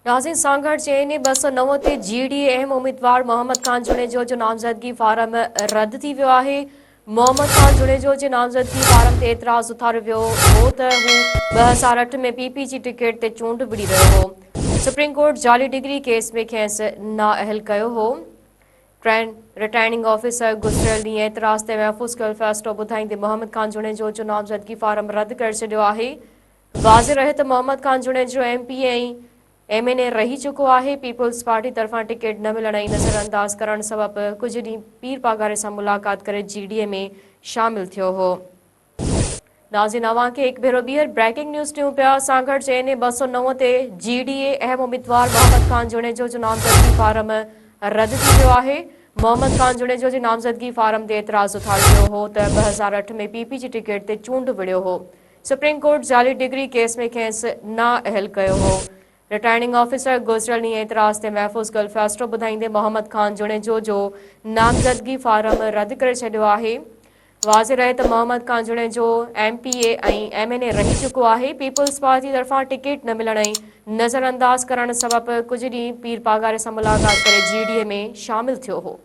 ناظرين سانگهڙ جي اين اي 209 تي جي ڊي اي اهم اميدوار محمد خان جوڻيجو جو نامزدگي فارم رد ٿي ويو آهي. محمد خان جوڻيجو جي نامزدگي فارم تي اعتراض اٿاريو ويو هو ته هو 2008 ۾ پي پي جي ٽڪيٽ تي چونڊ وڙهي رهيو هو. سپريم ڪورٽ جعلي ڊگري ڪيس ۾ کيس نااهل ڪيو هو. رٽائرنگ آفيسر گذريل ڏينهن اعتراض تي محفوظ ڪيل فيصلو ٻڌائيندي محمد خان جوڻيجو جو نامزدگي فارم رد ڪري ڇڏيو آهي. واضح رهي ته Muhammad Khan Junejo M P A ۽ M N A رهي چڪو آهي، پيپلز پارٽي طرفان ٽڪيٽ نه ملڻ ۽ نظر انداز ڪرڻ سبب ڪجهه ڏينهن پير پاڳاري سان ملاقات ڪري جي ڊي اي ۾ شامل ٿيو هو. ناظرين اوهان کي هڪ ڀيرو ٻيهر بريڪنگ نيوز ڏيون پيا، سانگهڙ جي اين اي 209 تي جي ڊي اي اهم اميدوار محمد خان جوڻيجو جو نامزدگي فارم رد ٿي ويو آهي، محمد خان جوڻيجو جي نامزدگي فارم تي اعتراض اٿاريو ويو هو ته 2008 ۾ پي پي جي ٽڪيٽ تي چونڊ وڙهيو هو. سپريم ڪورٽ جعلي ڊگري ڪيس ۾ کيس نااهل ڪيو هو. رٽائرنگ آفيسر گذريل ڏينهن اعتراض تي محفوظ ڪيل فيصلو ٻڌائيندي محمد خان جوڻيجو جو نامزدگي فارم رد ڪري ڇڏيو آهي. واضح رهي ته Muhammad Khan Junejo M P A ۽ M N A رهي چڪو آهي. پيپلز پارٽي طرفان ٽڪيٽ نه ملڻ ۽ نظرانداز ڪرڻ سبب ڪجهه ڏينهن پير پاڳاري سان ملاقات ڪري جي ڊي اي ۾ شامل ٿيو هو.